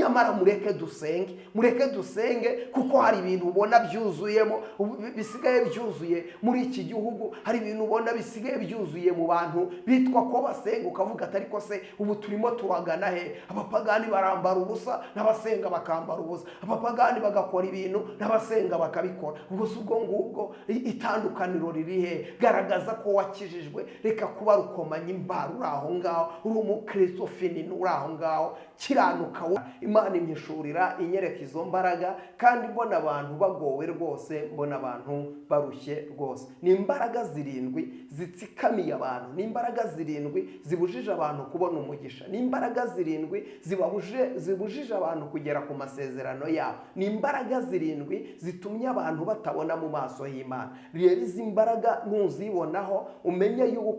Nyamara mureke dusenge, mureke dusenge, kuko hari ibintu ubona byuzuyemo, bisigaye byuzuye muri iki gihugu. Hari ibintu ubona bisigaye byuzuye mu bantu bitwa ko basenga, ukavuga ati: "Ariko se ubu turimo turagana he?" Abapagani barambara ubusa n'abasenga bakambara ubusa, abapagani bagakora ibintu n'abasenga bakabikora. Ubwo si ubwo ngubwo itandukaniro riri he? Garagaza ko wakijijwe, reka kuba rukomanya imbara uri aho ngaho, uri umukristo finini uri aho ngaho, kiranuka. Imana impishurira, inyereka izo mbaraga, kandi mbona abantu bagowe rwose, mbona abantu barushye rwose. Ni imbaraga zirindwi zitsikamiye abantu, ni imbaraga zirindwi zibujije abantu kubona umugisha, ni imbaraga zirindwi zibujije abantu kugera ku masezerano yabo, ni imbaraga zirindwi zitumye abantu batabona mu maso y'Imana. Rero izi mbaraga nuzibonaho, umenye yuko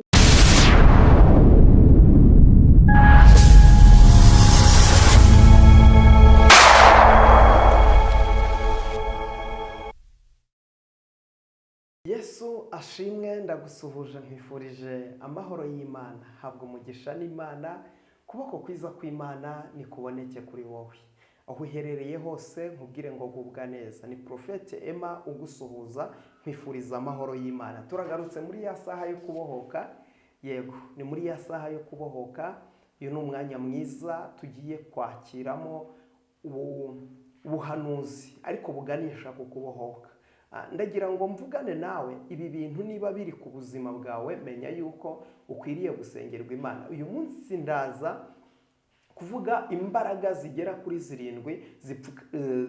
Yesu ashimwe. Ndagusuhuje, nkwifurije amahoro y'Imana. Habwa umugisha n'Imana, kuboko kwiza kw'Imana nikuboneke kuri wowe aho uherereye hose. Nkubwire ngo gubwa neza. Ni Porofete Emma ugusuhuza, nkwifuriza amahoro y'Imana. Turagarutse muri ya saha yo kubohoka. Yego, ni muri ya saha yo kubohoka. Uyu ni umwanya mwiza tugiye kwakiramo ubuhanuzi ariko buganisha ku kubohoka. Ndagira ngo mvugane nawe ibi bintu. Niba biri ku buzima bwawe, menya yuko ukwiriye gusengerwa Imana. Uyu munsi ndaza kuvuga imbaraga zigera kuri zirindwi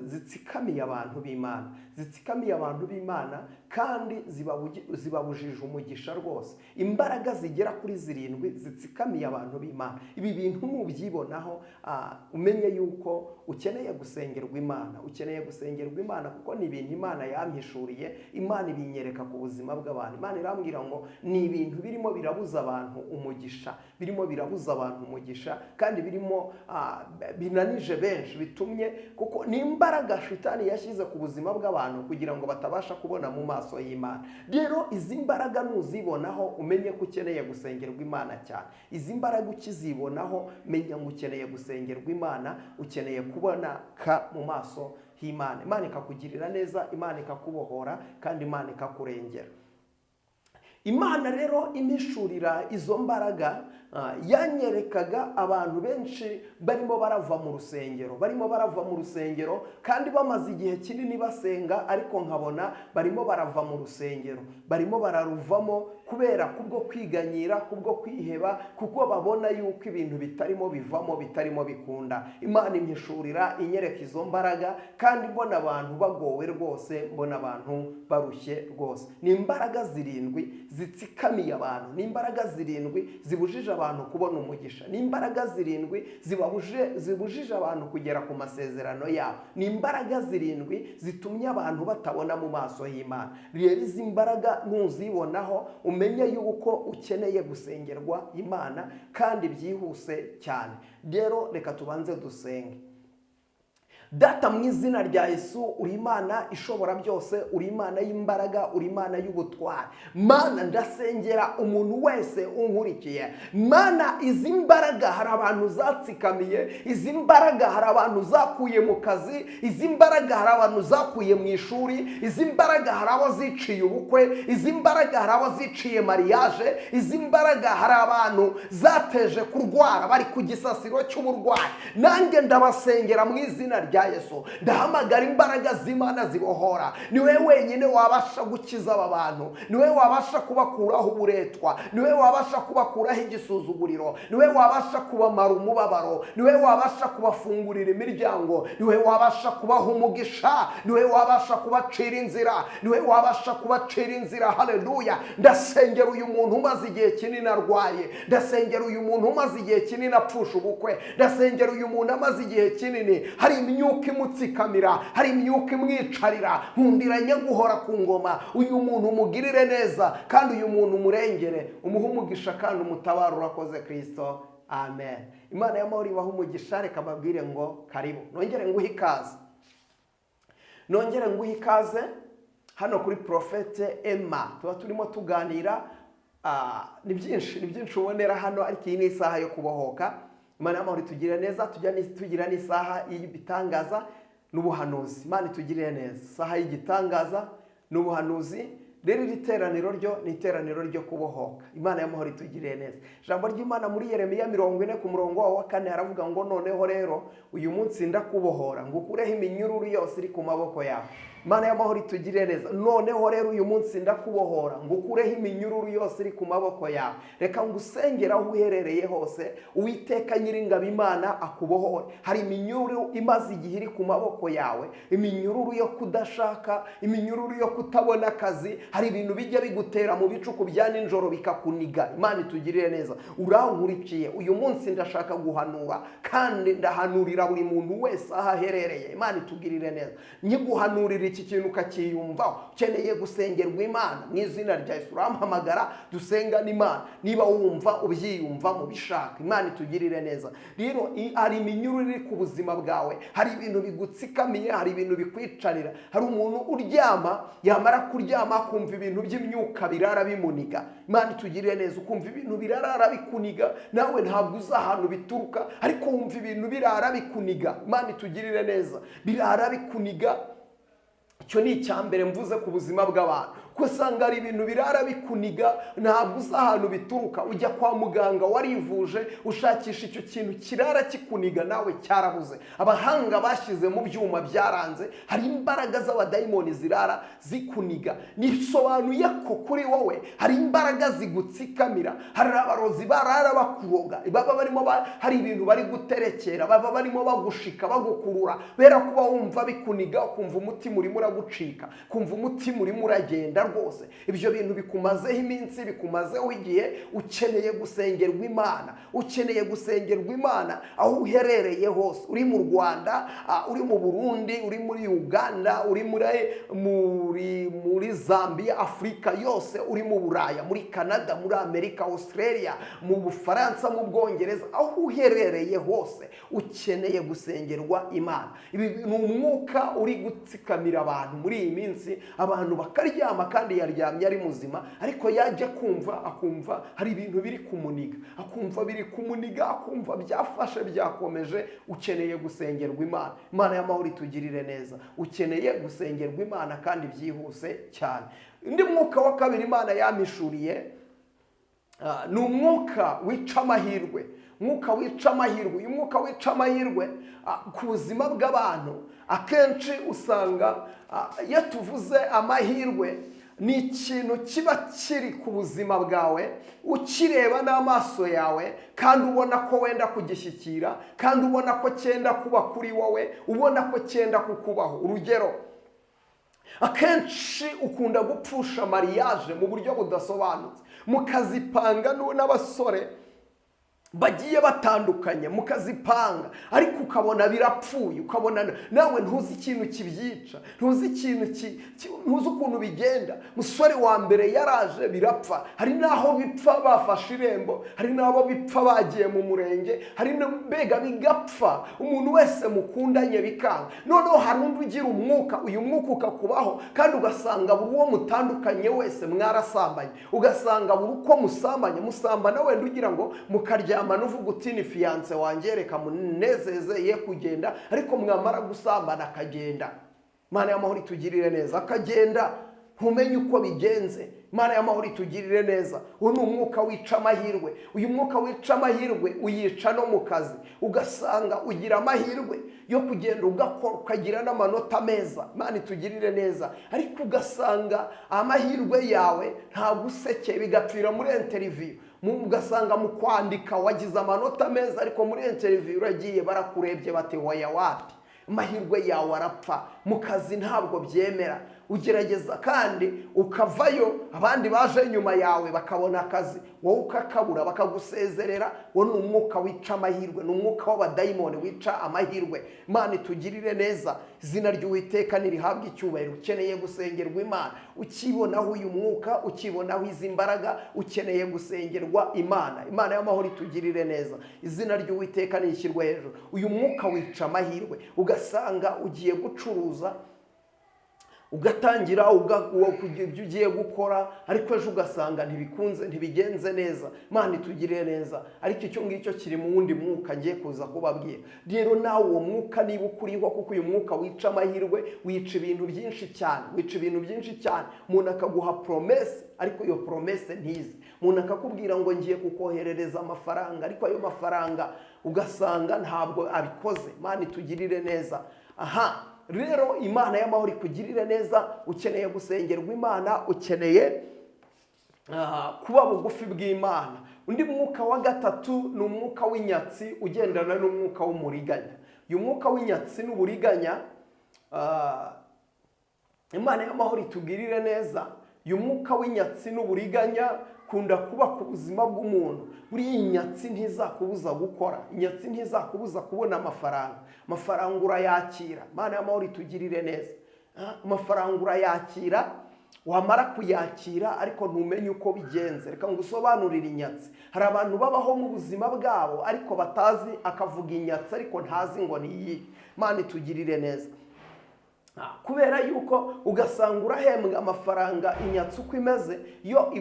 zitsikamiye abantu b'Imana, zitsikamiye abantu b'Imana kandi zibabujije umugisha rwose. Imbaraga zigera kuri zirindwi zitsikamiye abantu b'Imana. Ibi bintu nubyibonaho, umenye yuko ukeneye gusengerwa Imana, ukeneye gusengerwa Imana, kuko ni ibintu Imana yampishuriye, Imana ibinyereka ku buzima bw'abantu. Imana irambwira ngo ni ibintu birimo birabuza abantu umugisha, birimo birabuza abantu umugisha, kandi birimo binanije benshi, bitumye, kuko ni imbaraga shitani yashyize ku buzima bw'abantu kugira ngo batabasha kubona mu maso y'Imana. Rero izi mbaraga nuzibonaho, umenye ko ukeneye gusengerwa Imana cyane. Izi mbaraga ukizibonaho, menya ngo ukeneye gusengerwa Imana, ukeneye kuboneka mu maso h'Imana, Imana ikakugirira neza, Imana ikakubohora, kandi Imana ikakurengera. Imana rero impishurira izo mbaraga, yanyerekaga abantu benshi barimo barava mu rusengero, barimo barava mu rusengero kandi bamaze igihe kinini basenga, ariko nkabona barimo barava mu rusengero, barimo bararuvamo kubera kubwo kwiganyira, kubwo kwiheba, kuko babona yuko ibintu bitarimo bivamo, bitarimo bikunda. Imana impishurira, inyereka izo mbaraga, kandi mbona abantu bagowe rwose, mbona abantu barushye rwose. Ni imbaraga zirindwi zitsikamiye abantu, ni imbaraga zirindwi zibujije abantu kubona umugisha, ni imbaraga zirindwi zibujije abantu kugera ku masezerano yabo, ni imbaraga zirindwi zitumye abantu batabona mu maso y'Imana. Rero izi mbaraga nuzibonaho, umenye yuko ukeneye gusengerwa Imana kandi byihuse cyane. Rero reka tubanze dusenge. Data, mu izina rya Yesu, uri Imana ishobora byose, uri Imana y'imbaraga, uri Imana y'ubutwari. Mana, ndasengera umuntu wese unkurikiye. Mana, izi mbaraga hari abantu zatsikamiye, izi mbaraga hari abantu zakuye mu kazi, izi mbaraga hari abantu zakuye mu ishuri, izi mbaraga hari abo ziciye ubukwe, izi mbaraga hari abo ziciye mariage, izi mbaraga hari abantu zateje kurwara, bari ku gisasiro cy'uburwayi. Nanjye ndabasengera mu izina rya Yesu. Ndahamagara imbaraga z'Imana zibohora. Niwe wenyine wabasha gukiza aba bantu, niwe wabasha kubakuraho uburetwa, niwe wabasha kubakuraho igisuzuguriro, niwe wabasha kubamara umubabaro, niwe wabasha kubafungurira imiryango, niwe wabasha kubaha umugisha, niwe wabasha kubacira inzira, niwe wabasha kubacira inzira. Haleluya! Ndasengera uyu muntu umaze igihe kinini arwaye, ndasengera uyu muntu umaze igihe kinini apfusha ubukwe, ndasengera uyu muntu amaze igihe kinini hari imyuka imutsikamira, hari imyuka imwicarira. Nkundira guhora ku ngoma. Uyu muntu umugirire neza, kandi uyu muntu umurengere, umuhe umugisha kandi umutabare. Urakoze Kirisito, amen. Imana y'amahoro ibaha umugisha. Reka mbabwire ngo karibu, nongere nguhe ikaze, nongere nguhe ikaze hano kuri Porofete Emma. Tuba turimo tuganira, ni byinshi, ni byinshi ubonera hano, ariko iyi ni isaha yo kubohoka. Imana y'amahoro itugirire neza. Tujya tugira n'isaha y'ibitangaza n'ubuhanuzi. Imana itugirire neza, isaha y'igitangaza n'ubuhanuzi. Rero iri teraniro ryo ni iteraniro ryo kubohoka. Imana y'amahoro itugirire neza. Ijambo ry'Imana muri Yeremiya 40 ku murongo wawo wa 4 haravuga ngo: "Noneho rero uyu munsi ndakubohora, ngo ukureho iminyururu yose iri ku maboko yawe." Imana y'amahoro itugirire neza. Noneho rero uyu munsi ndakubohora, ngo ukureho iminyururu yose iri ku maboko yawe. Reka ngusengere aho uherereye hose, Uwiteka Nyiringabo Imana akubohore. Hari iminyururu imaze igihe iri ku maboko yawe, iminyururu yo kudashaka, iminyururu yo kutabona akazi. Hari ibintu bijya bigutera mu bicuku bya nijoro bikakuniga. Imana itugirire neza. Urankurikiye uyu munsi, ndashaka guhanura kandi ndahanurira buri muntu wese aho aherereye. Imana itugirire neza. Nkiguhanurira iki kintu ukakiyumvaho, ukeneye gusengerwa Imana mu izina rya Yesu, urampamagara dusengane Imana niba wumva ubyiyumvamo bishaka. Imana itugirire neza. Rero hari iminyururu iri ku buzima bwawe, hari ibintu bigutsikamiye, hari ibintu bikwicarira. Hari umuntu uryama, yamara kuryama akumva ibintu by'imyuka birara bimuniga. Imana itugirire neza. Ukumva ibintu birarara bikuniga, nawe ntabwo uzi ahantu bituruka, ariko wumva ibintu birara bikuniga. Imana itugirire neza. Birara bikuniga. Icyo ni icya mbere mvuze ku buzima bw'abantu, kuko usanga hari ibintu birara bikuniga, ntabwo uzi ahantu bituruka. Ujya kwa muganga, warivuje, ushakisha icyo kintu kirara kikuniga, nawe cyarabuze. Abahanga bashyize mu byuma byaranze. Hari imbaraga z'abadayimoni zirara zikuniga. Bisobanuye ko kuri wowe hari imbaraga zigutsikamira, hari abarozi barara bakuroga, baba barimo hari ibintu bari guterekera, baba barimo bagushika, bagukurura. Bera kuba wumva bikuniga, ukumva umutima urimo uragucika, kumva umutima urimo uragenda rwose. Ibyo bintu bikumazeho iminsi, bikumazeho igihe. Ukeneye gusengerwa Imana, ukeneye gusengerwa Imana aho uherereye hose, uri mu Rwanda, uri mu Burundi, uri muri Uganda, uri muri Zambia, Afurika yose, uri mu Buraya, muri Canada, muri Amerika, Australia, mu Bufaransa, mu Bwongereza, aho uherereye hose ukeneye gusengerwa Imana. Ibi ni umwuka uri gutsikamira abantu muri iyi minsi. Abantu bakaryama, kandi yaryamye ari muzima, ariko yajya kumva akumva hari ibintu biri kumuniga, akumva biri kumuniga, akumva byafashe, byakomeje. Ukeneye gusengerwa Imana. Imana y'amahoro itugirire neza. Ukeneye gusengerwa Imana kandi byihuse cyane. Undi mwuka wa kabiri Imana yampishuriye ni umwuka wica amahirwe, umwuka wica amahirwe. Uyu mwuka wica amahirwe ku buzima bw'abantu, akenshi usanga iyo tuvuze amahirwe, ni ikintu kiba kiri ku buzima bwawe, ukireba n'amaso yawe, kandi ubona ko wenda kugishyikira, kandi ubona ko cyenda kuba kuri wowe, ubona ko cyenda kukubaho. Urugero, akenshi ukunda gupfusha mariage mu buryo budasobanutse, mukazipanga n'abasore bagiye batandukanye, mukazipanga, ariko ukabona birapfuye, ukabona nawe ntuzi ikintu kibyica, ntuzi ikintu ntuzi ukuntu bigenda. Musore wa mbere yaraje birapfa. Hari n'aho bipfa bafashe irembo, hari n'abo bipfa bagiye mu murenge, hari mbega bigapfa umuntu wese mukundanye bikanga. Noneho hari undi ugira umwuka, uyu mwuka ukakubaho, kandi ugasanga buri uwo mutandukanye wese mwarasambanye, ugasanga buri uko musambanye, musambana wenda ugira ngo mukaryamana uvuga uti: "Ni fiancé wanjye, reka munezeze ye kugenda," ariko mwamara gusambana akagenda. Imana y'amahoro itugirire neza. Akagenda, ntumenye uko bigenze. Imana y'amahoro itugirire neza. Uwo ni umwuka wica amahirwe. Uyu mwuka wica amahirwe uyica no mu kazi, ugasanga ugira amahirwe yo kugenda ugakora, ukagira n'amanota meza. Imana itugirire neza. Ariko ugasanga amahirwe yawe ntabwo usekeye, bigapfira muri interview. Ugasanga mu kwandika wagize amanota meza, ariko muri interview uragiye, barakurebye bati: "Hoya, wapi." Amahirwe yawe arapfa. Mu kazi ntabwo byemera, ugerageza kandi ukavayo, abandi baje nyuma yawe bakabona akazi, wowe ukakabura, bakagusezerera. Wo ni umwuka wica amahirwe, ni umwuka w'abadayimoni wica amahirwe. Imana itugirire neza. Izina ry'Uwiteka ntirihabwe icyubahiro. Ukeneye gusengerwa Imana. Ukibonaho uyu mwuka, ukibonaho izi mbaraga, ukeneye gusengerwa Imana. Imana y'amahoro itugirire neza. Izina ry'Uwiteka nishyirwe hejuru. Uyu mwuka wica amahirwe, ugasanga ugiye gucuruza. Ugatangira kugira ibyo ugiye gukora, ariko ejo ugasanga ntibikunze, ntibigenze neza. Imana itugirire neza. Ariko icyo ngicyo kiri mu wundi mwuka ngiye kuza kubabwira. Rero nawe uwo mwuka niba ukuriho, kuko uyu mwuka wica amahirwe, wica ibintu byinshi cyane, wica ibintu byinshi cyane. Umuntu akaguha promesse, ariko iyo promesse ntize. Umuntu akakubwira ngo ngiye kukoherereza amafaranga, ariko ayo mafaranga ugasanga ntabwo abikoze. Imana itugirire neza. Aha rero, Imana y'amahoro ikugirire neza. Ukeneye gusengerwa Imana, ukeneye kuba bugufi bw'Imana. Undi mwuka wa gatatu ni umwuka w'inyatsi ugendana n'umwuka w'umuriganya. Uyu mwuka w'inyatsi n'uburiganya, Imana y'amahoro itugirire neza. Uyu mwuka w'inyatsi n'uburiganya kunda kuba ku buzima bw'umuntu. Buriya inyatsi ntizakubuza gukora, inyatsi ntizakubuza kubona amafaranga. Amafaranga urayakira. Imana y'amahoro itugirire neza. Amafaranga urayakira, wamara kuyakira ariko ntumenye uko bigenze. Reka ngusobanurire inyatsi. Hari abantu babaho mu buzima bwabo ariko batazi, akavuga inyatsi ariko ntazi ngo ni iyihe. Imana itugirire neza. Kubera yuko ugasanga urahembwa amafaranga, inyatsi uko imeze yo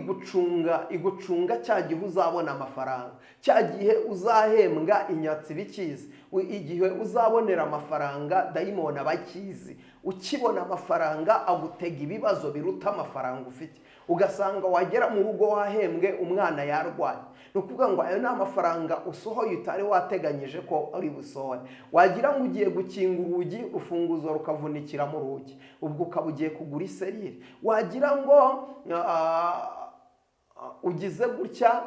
igucunga cya gihe uzabona amafaranga, cya gihe uzahembwa. Inyatsi ibikizi igihe uzabonera amafaranga, dayimoni aba akizi. Ukibona amafaranga agutega ibibazo biruta amafaranga ufite. Ugasanga wagera mu rugo wahembwe, umwana yarwaye. Ni ukuvuga ngo ayo ni amafaranga usohoye utari wateganyije ko uri busohore. Wagira ngo ugiye gukinga urugi, urufunguzo rukavunikira mu rugi, ubwo ukaba ugiye kugura iserire. Wagira ngo ugize gutya,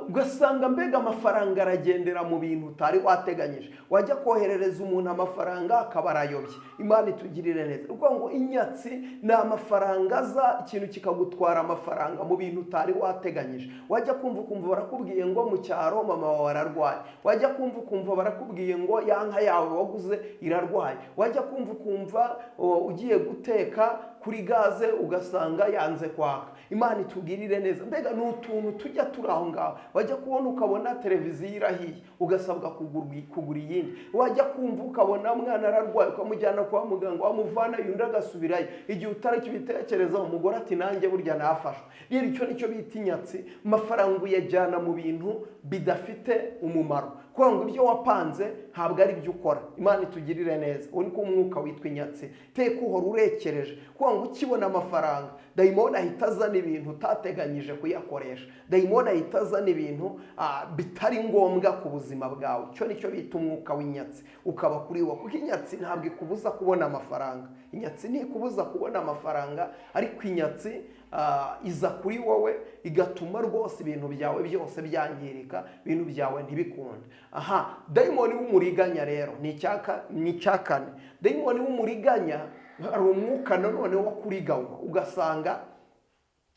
ugasanga mbega amafaranga aragendera mu bintu utari wateganyije. Wajya koherereza umuntu amafaranga akaba arayobye. Imana itugirire neza. Ni ukuvuga ngo inyatsi ni amafaranga aza, ikintu kikagutwara amafaranga mu bintu utari wateganyije. Wajya kumva ukumva barakubwiye ngo mu cyaro mama wawe ararwaye. Wajya kumva ukumva barakubwiye ngo ya nka yawe waguze irarwaye. Wajya kumva ukumva ugiye guteka kuri gaze ugasanga yanze kwaka. Imana itugirire neza. Mbega ni utuntu tujya turi aho ngaho. Wajya kubona ukabona televiziyo irahiye, ugasabwa kugura iyindi. Wajya kumva ukabona umwana ararwaye, ukamujyana kwa muganga, wamuvana undi agasubirayo igihe utarakibitekereza. Umugore ati nanjye burya nafashwe. Rero icyo nicyo bita inyatsi. Amafaranga uyajyana mu bintu bidafite umumaro, kuko ngo ibyo wapanze ntabwo ari byo ukora. Imana itugirire neza. Uwo ni ko umwuka witwa inyatsi. Teka uhora urekereje, kuko ngo ukibona amafaranga dayimoni ahita azana ibintu utateganyije kuyakoresha. Dayimoni ahita azana ibintu bitari ngombwa ku buzima bwawe. Icyo nicyo bita umwuka w'inyatsi, ukaba kuri wo. Kuko inyatsi ntabwo ikubuza kubona amafaranga, inyatsi ntikubuza kubona amafaranga, ariko inyatsi iza kuri wowe igatuma rwose ibintu byawe byose byangirika, ibintu byawe ntibikunde. Aha dayimoni w'umuriganya rero ni icya kane. Dayimoni w'umuriganya, hari umwuka nanone wo kuriganywa. Ugasanga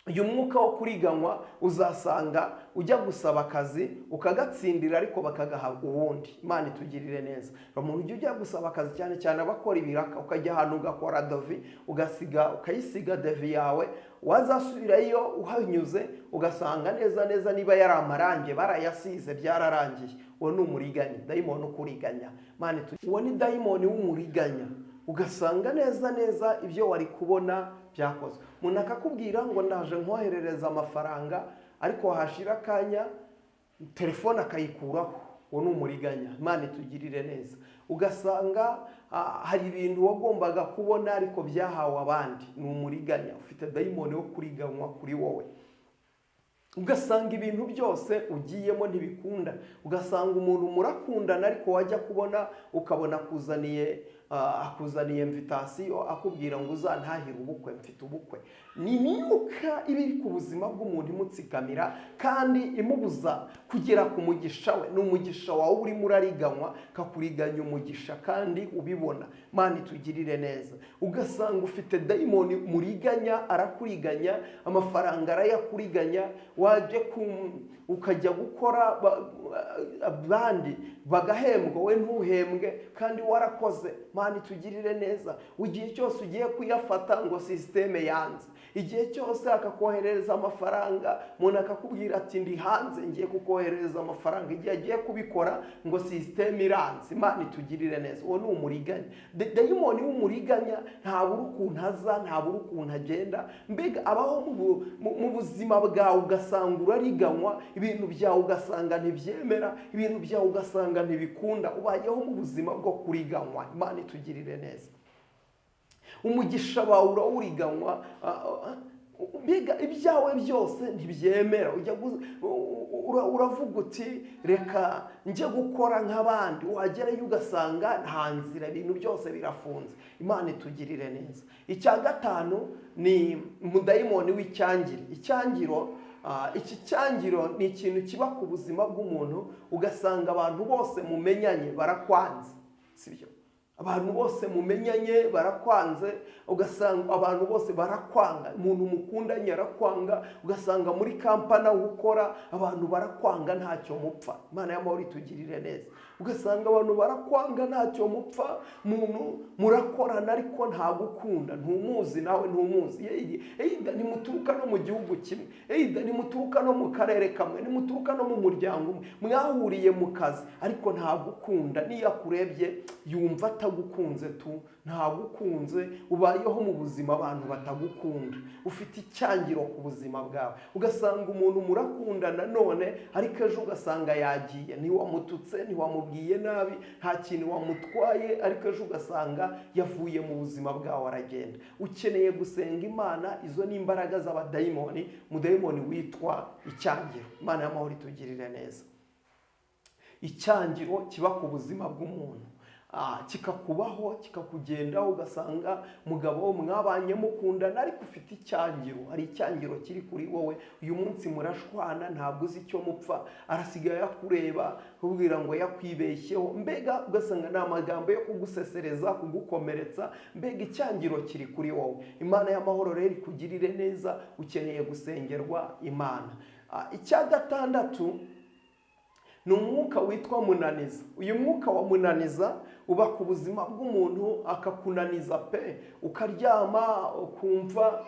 uyu mwuka wo kuriganywa, uzasanga ujya gusaba akazi ukagatsindira ariko bakagaha uwundi. Imana itugirire neza. Umuntu ujya gusaba akazi, cyane cyane abakora ibiraka, ukajya ahantu ugakora devis, ugasiga ukayisiga devis yawe, wazasubirayo uhanyuze ugasanga neza neza niba yari amarangi barayasize, byararangiye. Uwo ni umuriganya, dayimoni ukuriganya. Uwo ni dayimoni w'umuriganya. Ugasanga neza neza ibyo wari kubona byakozwe. Umuntu akakubwira ngo ndaje nkoherereza amafaranga, ariko hashira akanya telefone akayikuraho. Uwo ni umuriganya. Imana itugirire neza. Ugasanga hari ibintu wagombaga kubona ariko byahawe abandi. Ni umuriganya, ufite dayimoni wo kuriganywa kuri wowe. Ugasanga ibintu byose ugiyemo ntibikunda. Ugasanga umuntu murakundana, ariko wajya kubona ukabona akuzaniye invitation, akubwira ngo uzantahire ubukwe, mfite ubukwe. Ni imyuka iba iri ku buzima bw'umuntu imutsikamira kandi imubuza kugera ku mugisha we. Ni umugisha wawe urimo urariganywa, kakuriganya umugisha kandi ubibona. Imana itugirire neza. Ugasanga ufite dayimoni muriganya, arakuriganya, amafaranga arayakuriganya. Wajya ukajya gukora, abandi bagahembwa, we ntuhembwe kandi warakoze. Imana itugirire neza. Imana itugirire neza. Igihe cyose ugiye kuyafata ngo système yanze, igihe cyose akakoherereza amafaranga, umuntu akakubwira ati: "Ndi hanze, ngiye kukoherereza amafaranga", igihe agiye kubikora ngo système iranze. Imana itugirire neza. Uwo ni umuriganya. Dayimoni w'umuriganya ntabura ukuntu aza, ntabura ukuntu agenda. Mbega abaho mu buzima bwawe, ugasanga urariganywa, ibintu byawe ugasanga ntibyemera, ibintu byawe ugasanga ntibikunda, ubayeho mu buzima bwo kuriganywa. Imana itugirire neza. Umugisha wawe urawuriganywa, mbega ibyawe byose ntibyemera. Ujya uravuga uti: "Reka njye gukora nk'abandi", wagerayo ugasanga nta nzira, ibintu byose birafunze. Imana itugirire neza. Icya gatanu ni umudayimoni w'icyangiro. Icyangiro, iki cyangiro ni ikintu kiba ku buzima bw'umuntu, ugasanga abantu bose mumenyanye barakwanze, sibyo? Abantu bose mumenyanye barakwanze, ugasanga abantu bose barakwanga, umuntu mukundanye arakwanga, ugasanga muri company aho ukora abantu barakwanga, ntacyo mupfa. Imana y'amahoro itugirire neza. Ugasanga abantu barakwanga, ntacyo mupfa, umuntu murakorana ariko ntagukunda, ntumuzi, nawe ntumuzi, either ntimuturuka no mu gihugu kimwe, either ntimuturuka no mu karere kamwe, ntimuturuka no mu muryango umwe, mwahuriye mu kazi ariko ntagukunda. Niyo akurebye yumva atagukunze tu, ntagukunze. Ubayeho mu buzima abantu batagukunda, ufite icyangiro ku buzima bwawe. Ugasanga umuntu murakundana none, ariko ejo ugasanga yagiye. Ntiwamututse, ntiwamubwiye nabi, nta kintu wamutwaye, ariko ejo ugasanga yavuye mu buzima bwawe, aragenda. Ukeneye gusenga Imana. Izo ni imbaraga z'abadayimoni, umudayimoni witwa icyangiro. Imana y'amahoro itugirire neza. Icyangiro kiba ku buzima bw'umuntu, kikakubaho, kikakugendaho, ugasanga mugabo mwabanye mukundana ariko ufite icyangiro, hari icyangiro kiri kuri wowe. Uyu munsi murashwana, ntabwo uzi icyo mupfa, arasigaye akureba kubwira ngo yakwibeshyeho, mbega ugasanga ni amagambo yo kugusesereza, kugukomeretsa, mbega icyangiro kiri kuri wowe. Imana y'amahoro rero ikugirire neza. Ukeneye gusengerwa Imana. Icya gatandatu ni umwuka witwa munaniza. Uyu mwuka wa munaniza uba ku buzima bw'umuntu, akakunaniza pe, ukaryama ukumva,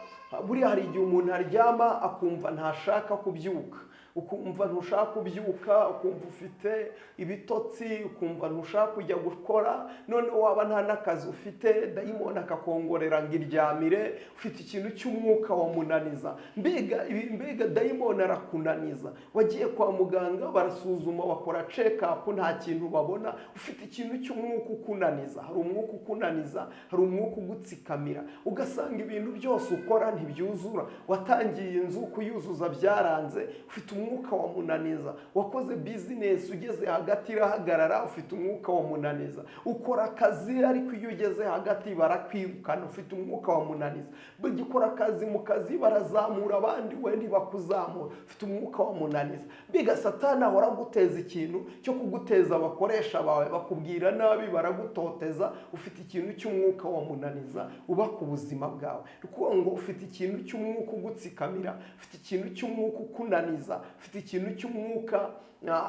buriya hari igihe umuntu aryama akumva ntashaka kubyuka, ukumva ntushaka kubyuka, ukumva ufite ibitotsi, ukumva ntushaka kujya gukora, noneho waba nta n'akazi ufite, dayimoni akakongorera ngo iryamire. Ufite ikintu cy'umwuka wa munaniza. Mbega dayimoni arakunaniza. Wagiye kwa muganga, barasuzuma, bakora check-up, nta kintu babona. Ufite ikintu cy'umwuka ukunaniza. Hari umwuka ukunaniza, hari umwuka ugutsikamira, ugasanga ibintu byose ukora ntibyuzura. Watangiye inzu, kuyuzuza byaranze, ufite umwuka wa munaniza. Wakoze business, ugeze hagati irahagarara, ufite umwuka wa munaniza. Ukora akazi, ariko iyo ugeze hagati barakwirukana, ufite umwuka wa munaniza. Burya ukora akazi, mu kazi barazamura abandi, we ntibakuzamura, ufite umwuka wa munaniza. Mbega Satani ahora aguteza ikintu cyo kuguteza abakoresha bawe, bakubwira nabi, baragutoteza, ufite ikintu cy'umwuka wa munaniza uba ku buzima bwawe. Ni ukuvuga ngo ufite ikintu cy'umwuka ugutsikamira, ufite ikintu cy'umwuka ukunaniza, ufite ikintu cy'umwuka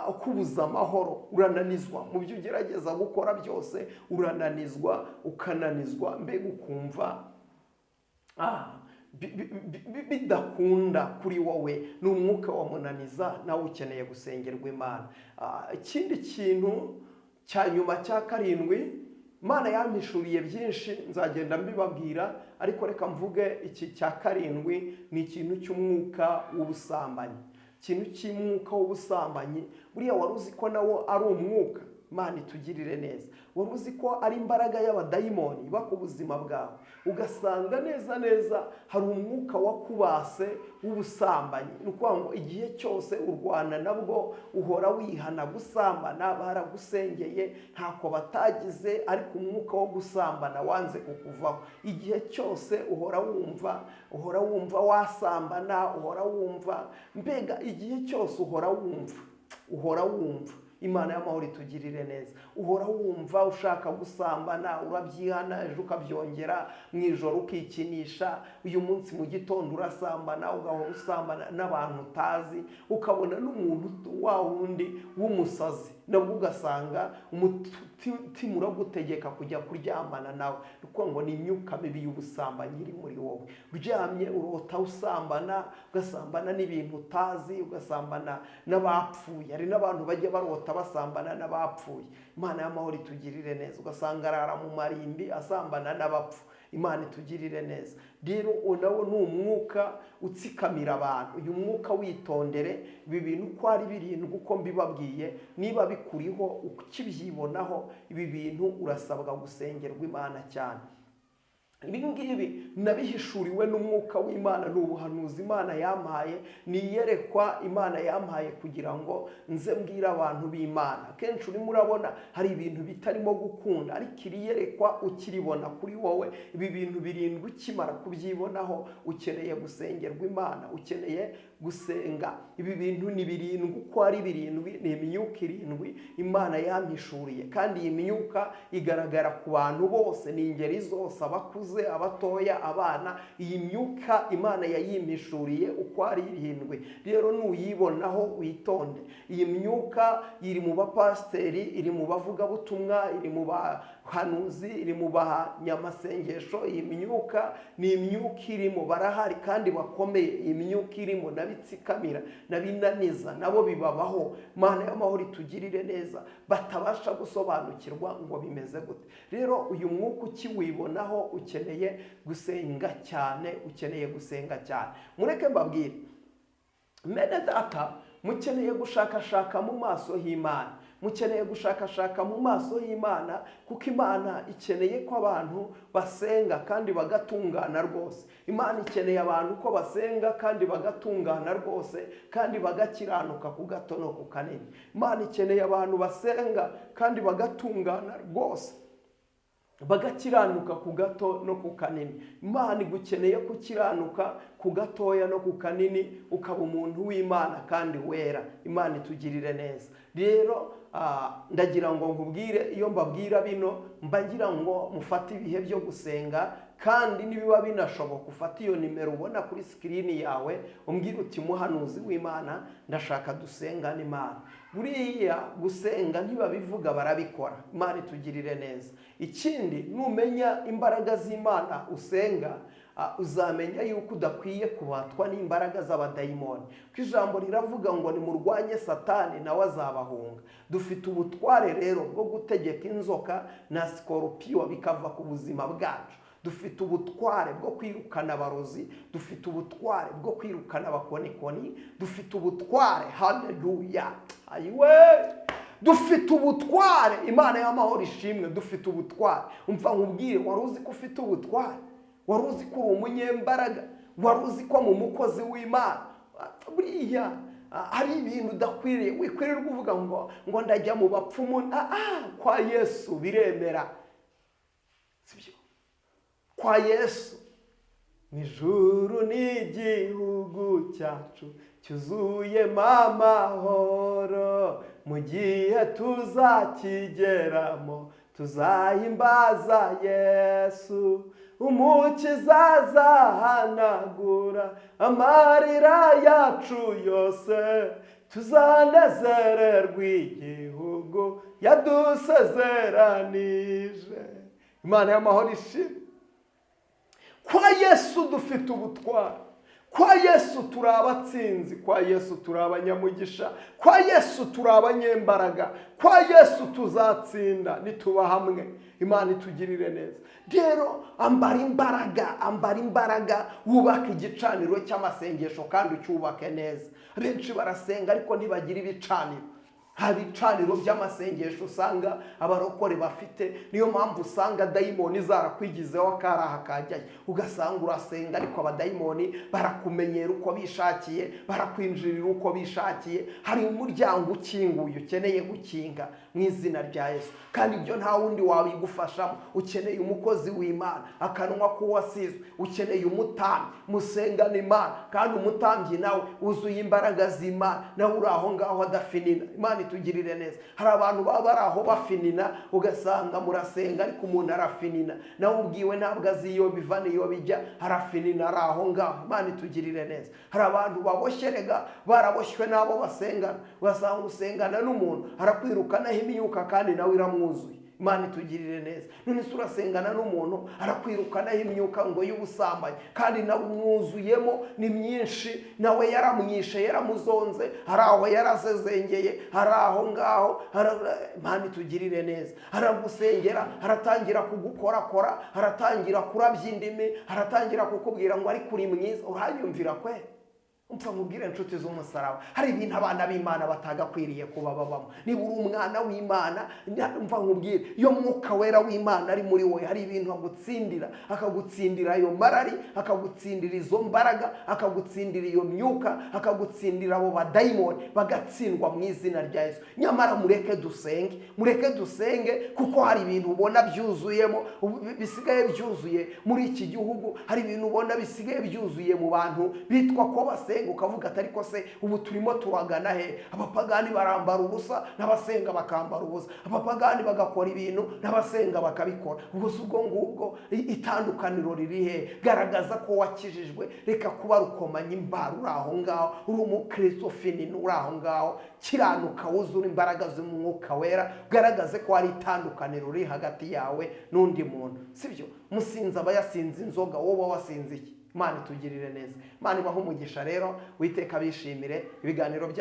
ukubuza amahoro. Urananizwa mu byo ugerageza gukora byose, urananizwa, ukananizwa, mbega ukumva bidakunda kuri wowe. Ni umwuka wa munaniza, nawe ukeneye gusengerwa Imana. Ikindi kintu cya nyuma, cya karindwi, Imana yampishuriye byinshi, nzagenda mbibabwira, ariko reka mvuge iki cya karindwi. Ni ikintu cy'umwuka w'ubusambanyi. Ikintu cy'umwuka w'ubusambanyi, buriya wari uzi ko nawo ari umwuka? Imana itugirire neza. Wari uzi ko ari imbaraga y'abadayimoni iba ku buzima bwawe, ugasanga neza neza hari umwuka wakubase w'ubusambanyi? Ni ukuvuga ngo igihe cyose urwana nabwo, uhora wihana gusambana, baragusengeye, ntako batagize, ariko umwuka wo gusambana wanze kukuvaho. Igihe cyose uhora wumva wasambana, uhora wumva, mbega igihe cyose uhora wumva. Imana y'amahoro itugirire neza. Uhora wumva ushaka gusambana, urabyihana, ejo ukabyongera, mu ijoro ukikinisha, uyu munsi mu gitondo urasambana, ugahora usambana n'abantu utazi, ukabona n'umuntu wa wundi w'umusazi. Nabwo ugasanga umutima uragutegeka kujya kuryamana nawe. Ni ukuvuga ngo ni imyuka mibi y'ubusambanyi iri muri wowe. Uryamye urota usambana, ugasambana n'ibintu utazi, ugasambana n'abapfuye. Hari n'abantu bajya barota basambana n'abapfuye. Imana y'amahoro itugirire neza. Ugasanga arara mu marimbi asambana n'abapfu. Imana itugirire neza. Rero nawo ni umwuka utsikamira abantu. Uyu mwuka witondere. Ibi bintu uko ari birindwi uko mbibabwiye, niba bikuriho ukibyibonaho, ibi bintu urasabwa gusengerwa Imana cyane. Ibi ngibi nabihishuriwe n'umwuka w'Imana, ni ubuhanuzi Imana yampaye, ni iyerekwa Imana yampaye kugira ngo nze mbwire abantu b'Imana. Kenshi urimo urabona hari ibintu bitarimo gukunda, ariko iri yerekwa ukiribona kuri wowe, ibi bintu birindwi ukimara kubyibonaho, ukeneye gusengerwa Imana, ukeneye gusenga. Ibi bintu ni birindwi uko ari birindwi, ni imyuka irindwi Imana yampishuriye, kandi iyi myuka igaragara ku bantu bose, ni ingeri zose, abakuze, abatoya, abana. Iyi myuka Imana yayimpishuriye uko ari irindwi. Rero nuyibonaho witonde. Iyi myuka iri mu bapasiteri, iri mu bavugabutumwa, iri mu bahanuzi, iri mu banyamasengesho. Iyi myuka ni imyuka irimo, barahari kandi bakomeye. Iyi myuka irimo n'abitsikamira n'abinaniza, nabo bibabaho. Imana y'amahoro itugirire neza, batabasha gusobanukirwa ngo bimeze gute. Rero uyu mwuka ukiwibonaho ukeneye gusenga cyane, ukeneye gusenga cyane. Mureke mbabwire, mene data, mukeneye gushakashaka mu maso h'Imana, mukeneye gushakashaka mu maso y'Imana, kuko Imana ikeneye ko abantu basenga kandi bagatungana rwose. Imana ikeneye abantu ko basenga kandi bagatungana rwose, kandi bagakiranuka ku gato no ku kanini. Imana ikeneye abantu basenga kandi bagatungana rwose, bagakiranuka ku gato no ku kanini. Imana igukeneye gukiranuka ku gatoya no ku kanini, ukaba umuntu w'Imana kandi wera. Imana itugirire neza. Rero ndagira ngo nkubwire, iyo mbabwira bino mba ngira ngo mufate ibihe byo gusenga, kandi nibiba binashoboka ufate iyo nimero ubona kuri sikirini yawe, umbwire uti muhanuzi w'Imana, ndashaka dusengane Imana. Buriya gusenga ntibabivuga, barabikora. Imana itugirire neza. Ikindi, numenya imbaraga z'Imana usenga, uzamenya yuko udakwiye kubatwa n'imbaraga z'abadayimoni, kuko ijambo riravuga ngo nimurwanye Satani nawe azabahunga. Dufite ubutware rero bwo gutegeka inzoka na sikoropiyo bikava ku buzima bwacu. Dufite ubutware bwo kwirukana abarozi, dufite ubutware bwo kwirukana abakonikoni, dufite ubutware. Haleluya, ayiwe, dufite ubutware. Imana y'amahoro ishimwe, dufite ubutware. Umva nkubwire, wari uzi ko ufite ubutware? Wari uzi ko uri umunyembaraga? Wari uzi ko mu mukozi w'Imana buriya hari ibintu udakwiriye wikwirirwa uvuga ngo ndajya mu bapfumu? Kwa Yesu biremera, sibyo? Kwa Yesu mu ijuru n'igihugu cyacu cyuzuyemo amahoro, mu gihe tuzakigeramo tuzahimbaza Yesu. Umukiza azahanagura amarira yacu yose, tuzanezererwa igihugu yadusezeranije. Imana y'amahoro ishimwe. Kwa Yesu dufite ubutware, kwa Yesu turi abatsinzi, kwa Yesu turi abanyamugisha, kwa Yesu turi abanyembaraga, kwa Yesu tuzatsinda nituba hamwe. Imana itugirire neza. Rero ambara imbaraga, ambara imbaraga, wubake igicaniro cy'amasengesho kandi ucyubake neza. Benshi barasenga ariko ntibagira ibicaniro. Nta bicaniro by'amasengesho usanga abarokore bafite. Niyo mpamvu usanga dayimoni zarakwigizeho akaraha kajyayo, ugasanga urasenga ariko abadayimoni barakumenyera uko bishakiye, barakwinjirira uko bishakiye. Hari umuryango ukinguye ukeneye gukinga. Mu izina rya Yesu. Kandi ibyo nta wundi wabigufashamo. Ukeneye umukozi w'Imana, akanwa k'uwasizwe. Ukeneye umutambyi musengana Imana, kandi umutambyi nawe wuzuye imbaraga z'Imana, nawe uri aho ngaho adafinina. Imana itugirire neza. Hari abantu baba bari aho bafinina, ugasanga murasenga ariko umuntu arafinina, nawe ubwiwe ntabwo azi iyo biva n'iyo bijya, arafinina ari aho ngaho. Imana itugirire neza. Hari abantu baboshye rega, baraboshywe n'abo basengana. Ugasanga usengana n'umuntu arakwirukanaho imyuka kandi nawe iramwuzuye. Imana itugirire neza. None se urasengana n'umuntu arakwirukanaho imyuka ngo y'ubusambanyi, kandi nawe umwuzuyemo ni myinshi, nawe yaramwishe, yaramuzonze, hari aho yarazezengeye, hari aho ngaho. Imana itugirire neza. Aragusengera, aratangira kugukorakora, aratangira kurabya indimi, aratangira kukubwira ngo ariko uri mwiza, uranyumvira kwe. Mpfa nkubwire, inshuti z'umusaraba, hari ibintu abana b'Imana batagakwiriye kuba babamo. Niba uri umwana w'Imana, mva nkubwire, iyo Mwuka Wera w'Imana ari muri wowe, hari ibintu agutsindira, akagutsindira ayo marari, akagutsindira izo mbaraga, akagutsindira iyo myuka, akagutsindira abo badayimoni, bagatsindwa mu izina rya Yesu. Nyamara mureke dusenge, mureke dusenge, kuko hari ibintu ubona byuzuyemo, bisigaye byuzuye muri iki gihugu. Hari ibintu ubona bisigaye byuzuye mu bantu bitwa ko basenga, ukavuga ati: "Ariko se ubu turimo turagana he?" Abapagani barambara ubusa n'abasenga bakambara ubusa, abapagani bagakora ibintu n'abasenga bakabikora. Ubwo si ubwo ngubwo itandukaniro riri he? Garagaza ko wakijijwe, reka kuba rukomanya imbara uri aho ngaho, uri umukristo finini uri aho ngaho. Kiranuka, wuzura imbaraga z'Umwuka Wera, garagaze ko hari itandukaniro riri hagati yawe n'undi muntu. Sibyo? Musinzi aba yasinze inzoga, wowe uba wasinze iki? Imana itugirire neza. Imana ibahe umugisha rero, witeka bishimire ibiganiro bya